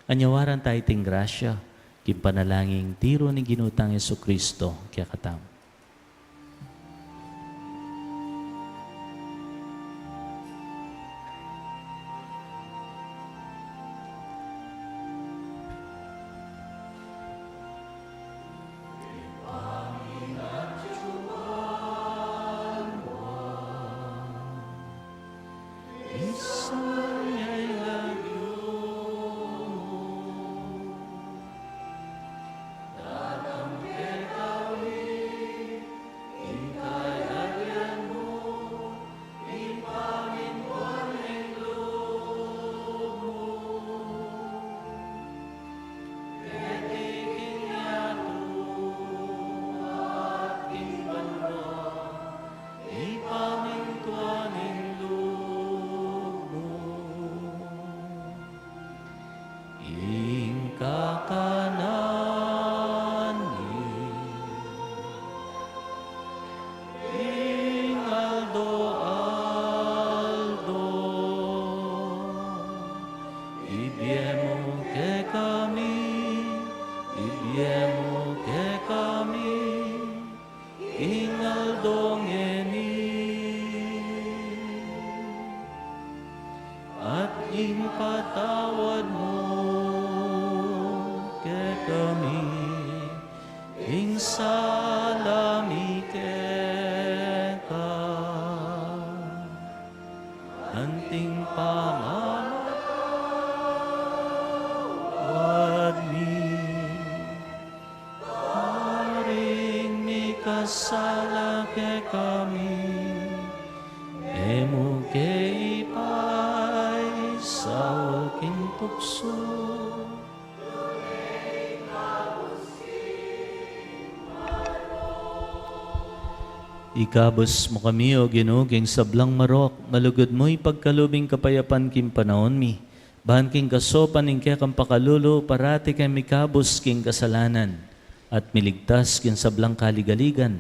Anyawaran ta iting grasya king panalangin tiru ning Ginu tang Jesucristo kekatamu. Ing kakanan mi king aldo-aldo, ibie mu kekami, ibie mu kekami king aldo ngeni. At Ipatawad mu kekami ing sala mi keka, anting pamamatawad mi karing mikasala kekami, e mu ke ipaisaul king tuksu. Ikabus mu kami, O Ginu, king sablang marok, malugud mu ipagkalub ing kapayapan king panaun mi. Ban king kasaupan ning kekang pakalulu, parati kaming mikabus king kasalanan, at miligtas king sablang kaligaligan.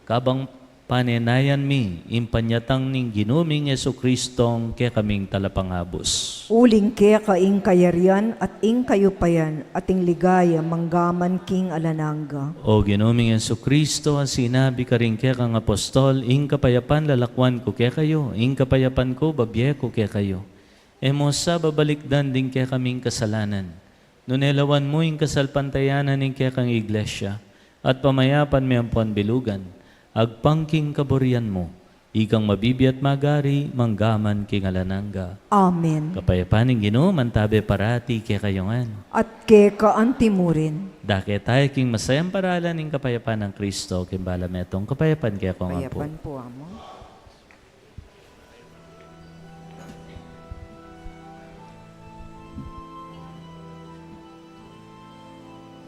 Kabang panenayan mi ing panyatang ning Ginu ming Jesucristo, ing kekaming Talapangabus. Uling keka ing kayarian at ing kayupayan at ing ligaya manggaman king alang angga. O Ginu ming Jesucristo, a sinabi karing kekang apostol, ing kapayapan lalakwan ku kekayu, ing kapayapan ku babie ku kekayu. E mu sa babalikdan ding kekaming kasalanan, nune lawan mu ing kasalpantayanan ning kekang Iglesia, at pamayapan me ampon bilugan, agpang king kaburian mu, ikang mabibie at magari, manggaman king alang angga. Amen. Kapayapan ning Ginu mantabe parati kekayu ngan. At keka anti mu rin. Dake taya king masayang paralan ning kapayapan nang Kristo, king bala metung kapayapan kekongan pu. Kapayapan pu, Ama.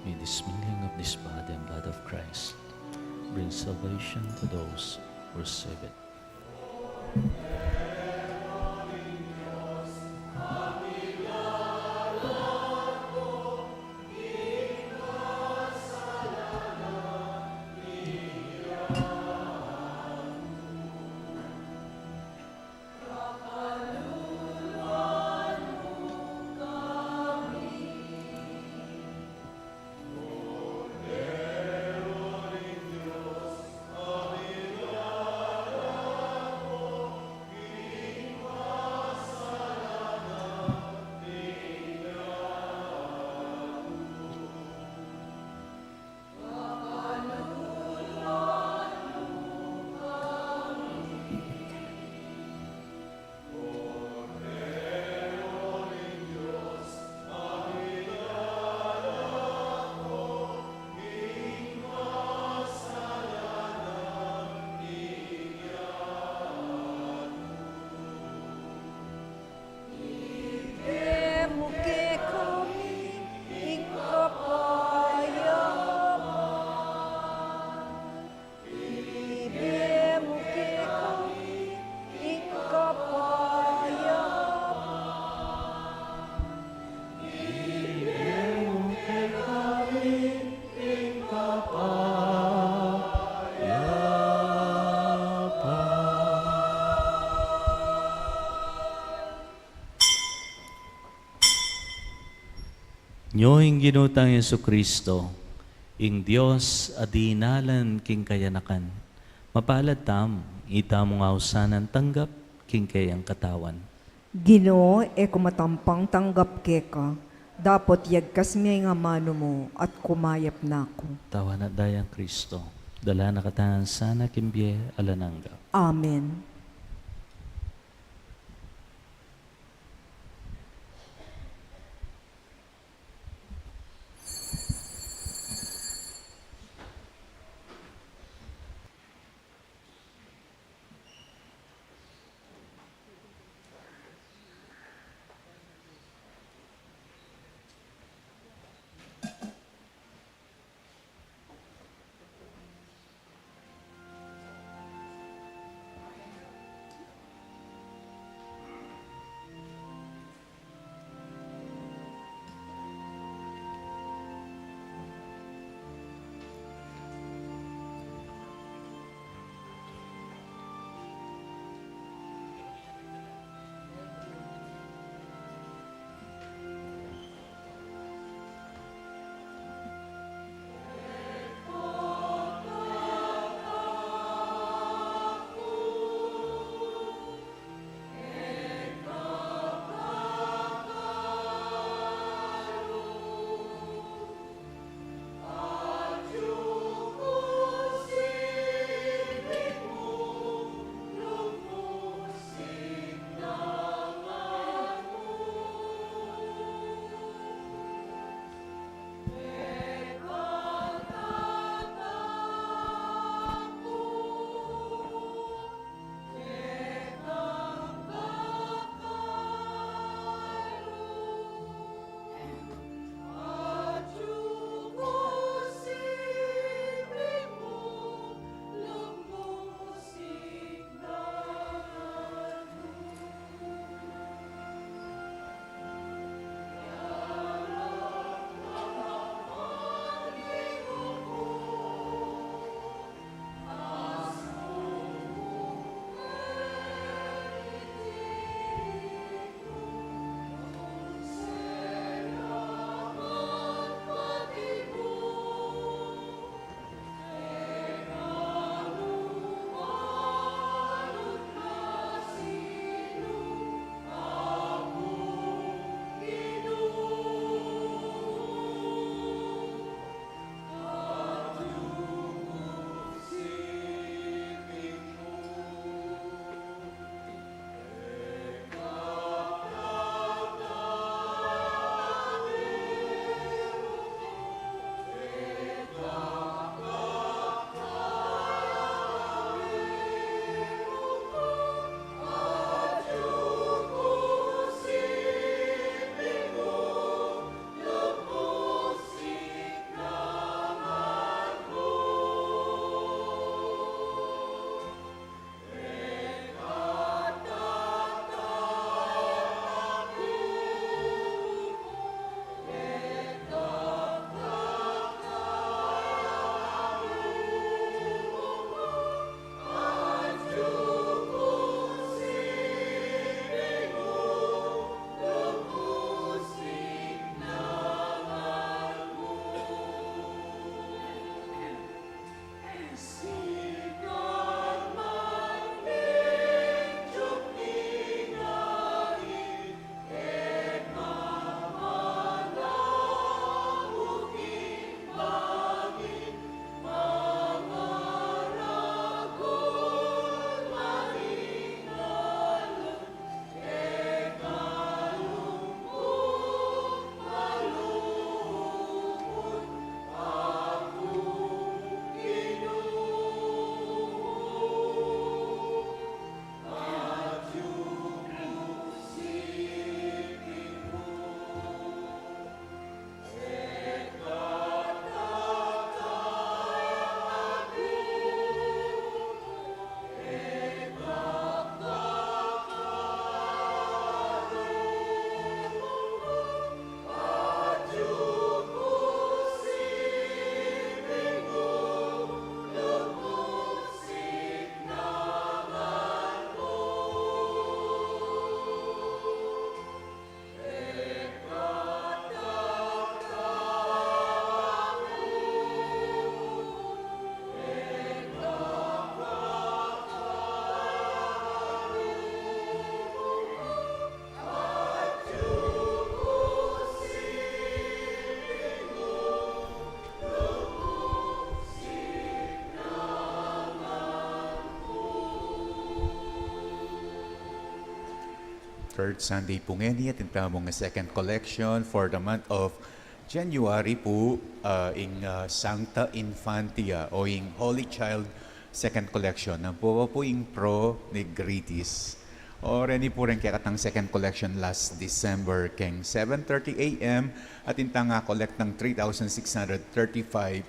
May this mingling of this body and blood of Christ bring salvation to those who receive it. Ibie mu kekami ing kapayapan. Ibie mu kekami ing kapayapan. Ibie mu kekami ing kapayapan. Nyo ing Ginu tang Jesucristo, ing Dios a dinalan king kayanakan, mapalad tamu, itamu ngan sana tanggap king keyang katawan. Ginu, e ku matampang tanggap keka, dapot yagkas me ing amanu mu at kumayap na ku. Tawan at dayang Kristo, dala na katamu sana king bie alang angga. Amen. Third Sunday pu ngeni, atin tamung second collection for the month of January pu, ah, ing, ah, Sancta Infantia o ing Holy Child second collection. Ampo pa pu ing Pro Nigritis. O reni pu reng kekatang second collection last December keng seven thirty A M, atin tang a-collect ng three thousand six hundred thirty-five.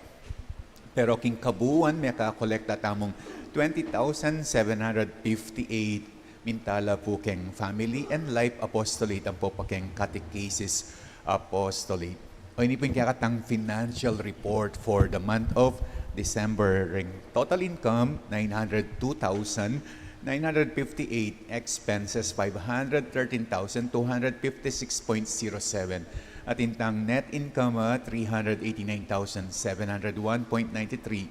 Pero king kabuuan, mekakolekta tamung twenty thousand seven hundred fifty-eight. Mintala pu keng Family and Life Apostolate, ampo pa keng Catechesis Apostolate. O ini pu ing kekatang financial report for the month of December. Reng total income, nine hundred two thousand nine hundred fifty-eight, expenses, five hundred thirteen thousand two hundred fifty-six point zero seven. Atin tang net income, ah, three hundred eighty-nine thousand seven hundred one point nine three.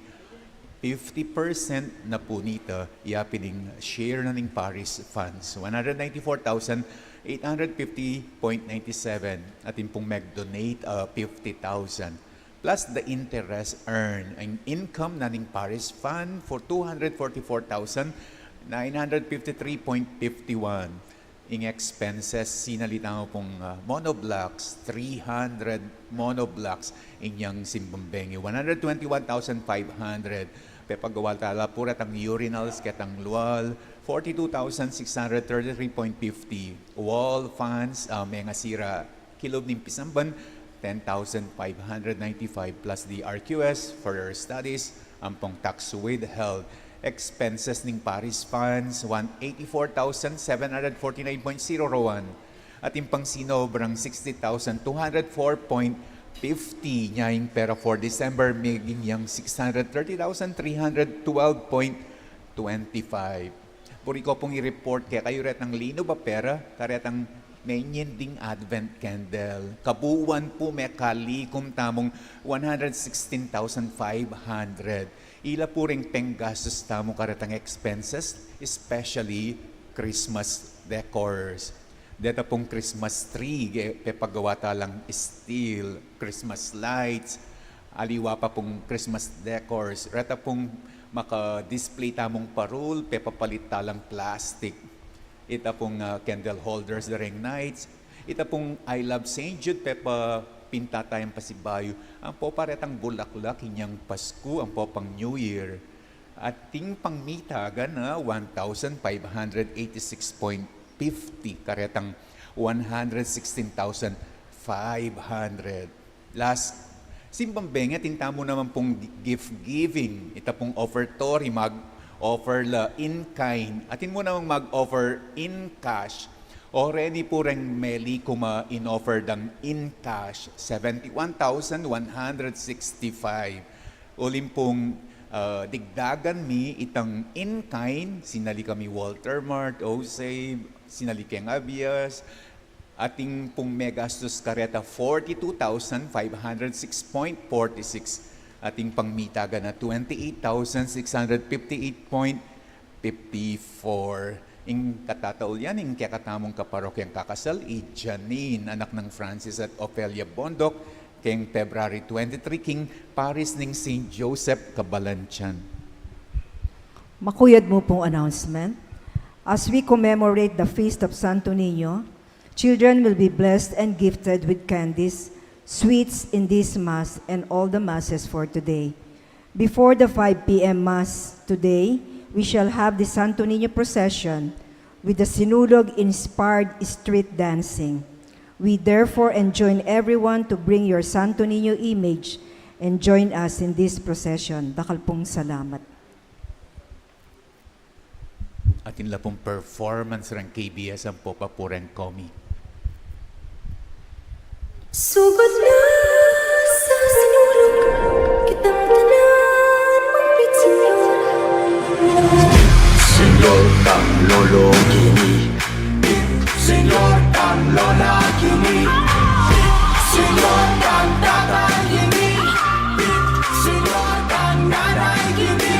Fifty percent na pu nita, ya pin ing share na ning parish funds, one hundred ninety-four thousand eight hundred fifty point nine seven. Atin pung meg-donate, ah, fifty thousand. Plus the interest earned, ang income na ning parish fund for two hundred forty-four thousand nine hundred fifty-three point fifty-one. Ing expenses, sinalita mo pung, ah, monoblocks, three hundred monoblocks, inyang simbang bengi, one hundred twenty-one thousand five hundred. Pepagawa tala pu retang urinals ketang lual, forty-two thousand six hundred thirty-three point fifty. Wall fans, ah, mengasira kilub ning pisamban, ten thousand five hundred ninety-five, plus the R Q S for your studies, ampong tax withheld. Expenses ning parish funds, one eighty-four thousand seven hundred forty-nine point zero one. Atin pang sinobrang sixty thousand two hundred four point fifty, nya ing pera for December, meging yang six hundred thirty thousand three hundred twelve point twenty-five. Buri ku pung i-report kekayu retang linub a pera karetang menyending Advent candle. Kabuuan pu mekalikum tamung one hundred sixteen thousand five hundred. Ila pu ring penggastus tamu karetang expenses, especially Christmas decors. Deta pung Christmas tree, ge-, pepagawa talang steel, Christmas lights, aliwa pa pung Christmas decors. Reta pung maka-display tamung parol, pepapalit talang plastic. Ita pung, ah, candle holders da reng nights. Ita pung I Love Saint Jude, pepapinta tayang pasibayu. Ampo pa retang bulaklak inyang Pasku, ampo pang New Year. Atin pang mitagan a one thousand five hundred eighty-six point fifty, karetang one hundred sixteen thousand five hundred. Last, simbang bengi, atin tamu naman pung gi-, gift giving. Ita pung offertory, mag-offer la in kind. Atin mu namang mag-offer in cash. O reni pu reng melikum a in-offer dang in cash, seventy-one thousand one hundred sixty-five. Uling pung, ah, digdagan mi itang in kind, sinali kami Walter Mart, Osave, sinali keng Abias, atin pung megastus kareta forty-two thousand five hundred six point forty-six, atin pang mitagan a twenty-eight thousand six hundred fifty-eight point fifty-four. Ing katataul yan, ing kekatamung kaparokyang kakasal, i Janine, anak nang Francis at Ofelia Bondoc, keng February twenty-three, king Parish ning Saint Joseph, Cabalantian. Makuyad mu pung announcement. As we commemorate the feast of Santo Niño, children will be blessed and gifted with candies, sweets in this Mass and all the Masses for today. Before the five P M Mass today, we shall have the Santo Niño procession with the Sinulog-inspired street dancing. We therefore enjoin everyone to bring your Santo Niño image and join us in this procession. Dakal pung salamat. Atin la pung performance reng K B S ampo pa pu reng komi. Sugod na sa sinulog kitang tanan, mangpit Señor. Señor, tang lolo kini. Señor, tang lola kini. Señor, tang tatay kini. Señor, tang nanay kini.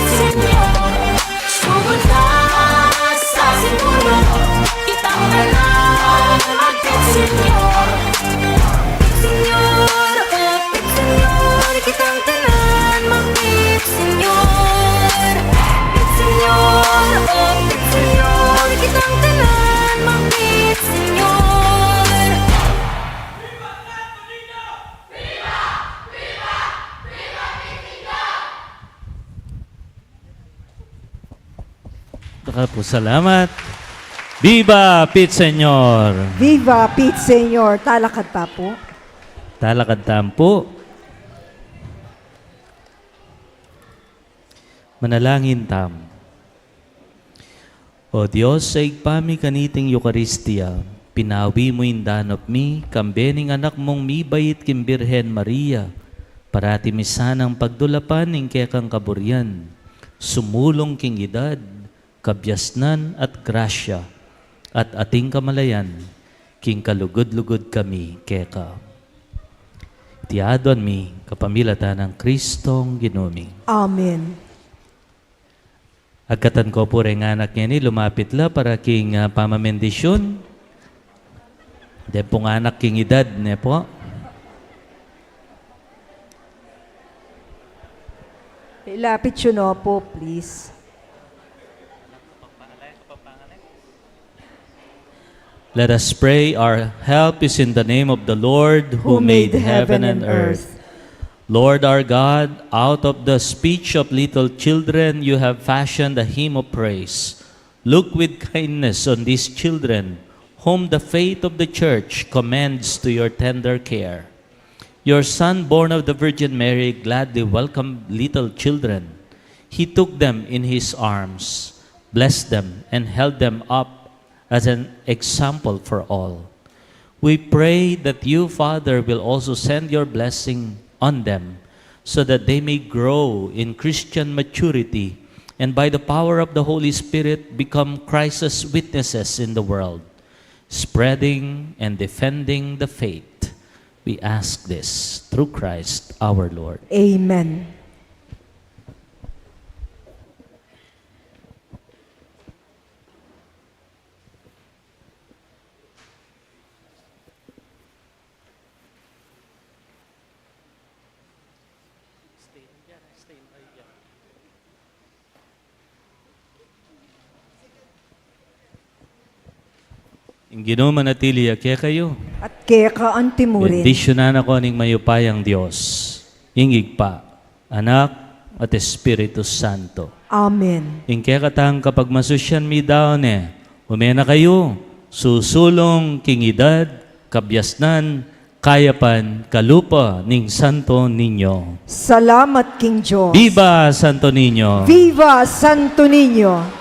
Señor, sumunda sa simburn, kitang tanan magpit Señor. Señor, oh, Señor, kitang tanan magpit Señor. Señor, oh, Señor, kitang tanan magpit Señor. Dakal pung salamat. Viva Pit Señor! Viva Pit Señor! Talakad ta pu. Talakad tamu pu. Manalangin tamu. O Dios, a Ibpa mi, kaniting Eukaristia, pinawi mu ing danup mi, kambe ning anak mung mibait king Birhen Maria, parati mi sanang pagdulapan ing kekang kaburian, sumulung king idad, kabiasnan at grasya, at ating kamalayan, king kalugud-lugud kami keka. Iti aduan mi kapamilatan nang Kristong Ginu mi. Amen. Agkatan ko pu reng anak ngeni, lumapit la para king, ah, pamabendisyun. Deng pung anak king idad, ne pu? Ilapit yu no pu, please. Let us pray. Our help is in the name of the Lord, who made heaven and earth. Lord our God, out of the speech of little children you have fashioned a hymn of praise. Look with kindness on these children, whom the faith of the Church commends to your tender care. Your Son, born of the Virgin Mary, gladly welcomed little children. He took them in his arms, blessed them, and held them up as an example for all. We pray that you, Father, will also send your blessing on them, so that they may grow in Christian maturity and, by the power of the Holy Spirit, become Christ's witnesses in the world, spreading and defending the faith. We ask this through Christ our Lord. Amen. Ing Ginu manatili ya kekayu. At keka antimurin. Bendisyunan na kayu ning mayupayang Dios, ing Ibpa, Anak, at Espiritu Santo. Amen. Ing kekatang kapagmasusyan midaun ne, ume na kayu, susulung king idad, kabiasnan, kayapan, kalupa ning Santo Niño. Salamat king Dios. Viva Santo Niño! Viva Santo Niño!